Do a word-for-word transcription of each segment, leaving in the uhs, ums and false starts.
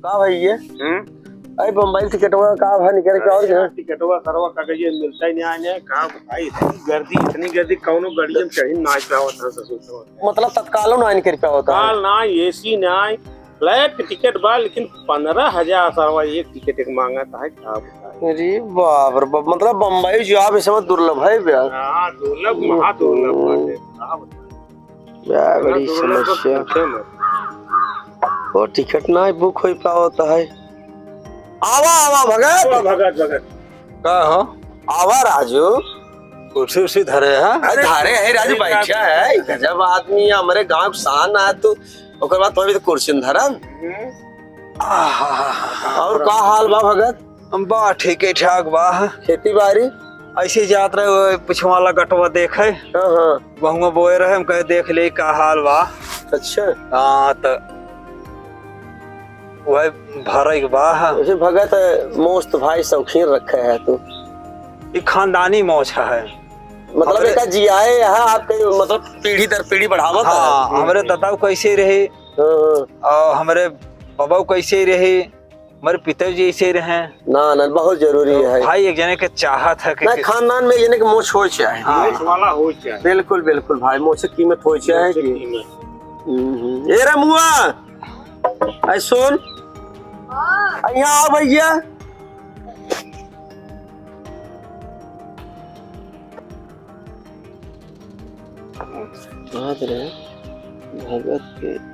का भाई ये? हम्म? अरे बम्बई टिकटवा का भाई निकल के और अरे क्या? यार, टिकटवा सरवा का कहिए मिलता ही नहीं आने। का भाई, इतनी गर्दी, इतनी गर्दी, कौनो गाड़ी में चढ़ी ना पावत है ससुर। मतलब तत्कालो ना निकल पावत है? काल ना, एसी ना, फ्लैट के टिकट बा, लेकिन पन्द्रह हजार सरवा एक टिकट एक मांगा था, का बताई? अरे बाप रे बाप, मतलब बम्बई जो आप इस समय दुर्लभ है भैया। हाँ, दुर्लभ, महा दुर्लभ बाटे, का बताई? बा, बड़ी समस्या। वो टिकट ना बुक होइ पावत है। आवा, आवा, भगत। आवा, भगत, भगत। का हो? आवा, राजू। कुर्सी उर्सी धरे है? अरे, धरे है, राजू, अरे, बैठा राजू। है। गजब आदमी है, हमरे गाँव के शान है तू। ओकर बाद तो अभी तो कुर्सी में धरन। हम्म। आहा। और का हाल बा, भगत? बा, ठीके ठाक बा। खेती बारी? ऐसे जात रहे, वो पिछवाला गटवा देखे। हाँ, हाँ। बहुआ बोए रहे, हम कहे, "देख ले, का हाल बा?" अच्छा। हाँ, त वह भरे के बा। वैसे भगत, मोछ भाई शौकीन रखे है तू। ई खानदानी मोछ है। मतलब हमरे एका जियाए यहाँ आपके, मतलब पीढ़ी दर पीढ़ी बढ़ावत है। हाँ, हमरे दादा कैसे रहे, हाँ, हाँ। और हमरे बाबा कैसे रहे, हमारे पिताजी ऐसे रहे। ना, ना, बहुत जरूरी तो है। भाई, एक जने के चाहत है कि ना, कि खानदान में एक जने के मोछ होइ चाहे। हाँ। मोछ वाला होइ चाहे। बिल्कुल, बिल्कुल भाई, मोछ की कीमत होइ चाहे मोछ की कि कीमत। हम्म, हम्म। ए रे मुआ, ऐ सुन, आ, यहाँ आ भैया। बात रहे भगत के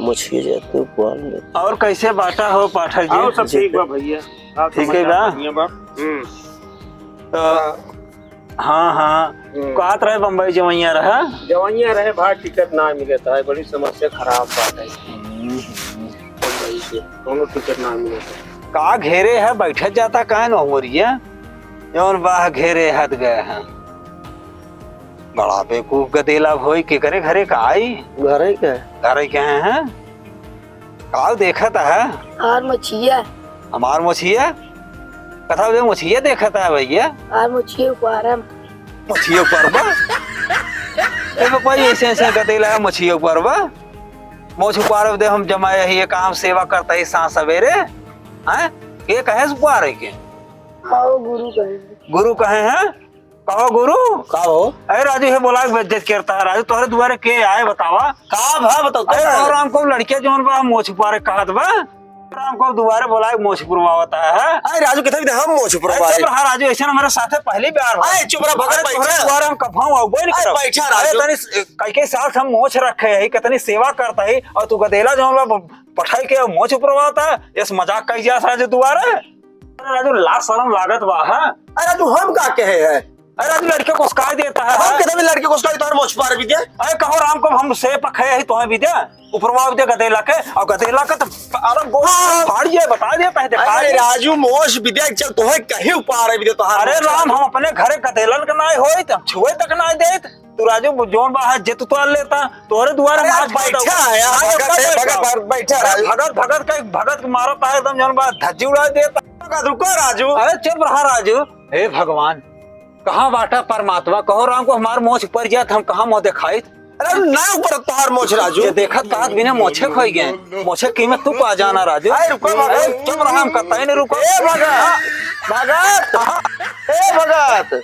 मछली जाते उपवाल में। और कैसे बाटा हो पाठक जी? और सब जी। ठीक बा भैया। आप ठीक है समझ बा? बढ़िया बा। हम्म। तो हाँ, हाँ। हम्म। कहत रहे बम्बई जवैया रहा। जवैया रहे भाई, टिकट ना मिलत है, बड़ी समस्या खराब बात है। हम्म। बम्बई से कोनो टिकट ना मिलत है। का घेरे है, बैठत जाता काहे न ओरिया? जौन बाह घेरे हत गए हैं। बड़ा बेवकूफ गदेला भोई, केकरे घरे का आई? घरे के। घरे के हैं, हैं? काव देखत है? और मछिया। हमार मोछिया? कथा बे मोछिया देखत है भैया? और मोछिया उपारम। मोछिया उपारबा? ए बकवाई, ऐसे ऐसे गदेला है, मोछिया उपारबा? मोछ उपारब दे हम जमाए ही, ये काम सेवा करता ही सांझ सवेरे, हैं? के कहे से उपारे के? आओ गुरु कहे। गुरु कहे हैं? कहो गुरु। का हो? अरे राजू, हे बोला के बेइज्जत करता है राजू, तोहरे दुआरे के आए बतावा? का भा बताओ, अरे का? राम को लड़के जौन बा मोछ उपारे कहत बा। राम को दुआरे बोला के मोछ पुरवावता है। अरे राजू, कितना भी हम मोछ अरे पुरवाए। चुप रहा राजू, ऐसे ना हमारे साथे पहली बार हुआ। अरे चुप रहा, भगत अरे तोहरे बैठा। दुआरे हम कभाऊ आउबे नहीं अरे करब। बैठा अरे राजू। तनी स-, कई के साथ हम मोछ रखे है, कितनी सेवा करता है, और तू गदेला जौन बा पठाई के मोछ पुरवावता है, यस मजाक कई जात राजू दुआरे। अरे राजू, लाज शरम लागत बा, हाँ? अरे राजू, हम का कहे हैं? अरे राजू, लड़के को उसका देता है, हम हाँ? कितना भी लड़के को उसका तोहर मोछ पार भी दे। अरे कहो राम को हम से पखे ही तोहे भी दे, उपरवा भी दे गदेला के, और गदेला के तो अरे गो हाँ। फाड़िए बता दे पहले अरे राजू, मोछ भी दे, चल तोहे कहीं उपार भी दे तोहार अरे मोछ। राम, हम अपने घरे गदेलन के नाय होइत, हम छुए तक नाय देत। तू राजू जौन बा है जित तो लेता, तोहरे दुआरे अरे मार बैठा है, यहाँ अरे भगत है, भगत, भगत, बैठा है। भगत, भगत का, भगत के मारत है एकदम जौन बा धज्जी उड़ा देता। रुको राजू। अरे चुप रहा राजू। हे भगवान, कहाँ बाटा परमात्मा? कहो राम को हमार मोछ पर जात, हम कहाँ मुँह दिखाइत? अरे ना ऊपर तोहार मोछ राजू। ये देखत कहत बिना मोछे खोई गए। मोछे कीमत तू पा जाना राजू। अरे रुको भगत। अरे चुप रहा, हम कतई नहीं रुको। ए भगत, भगत, ए भगत।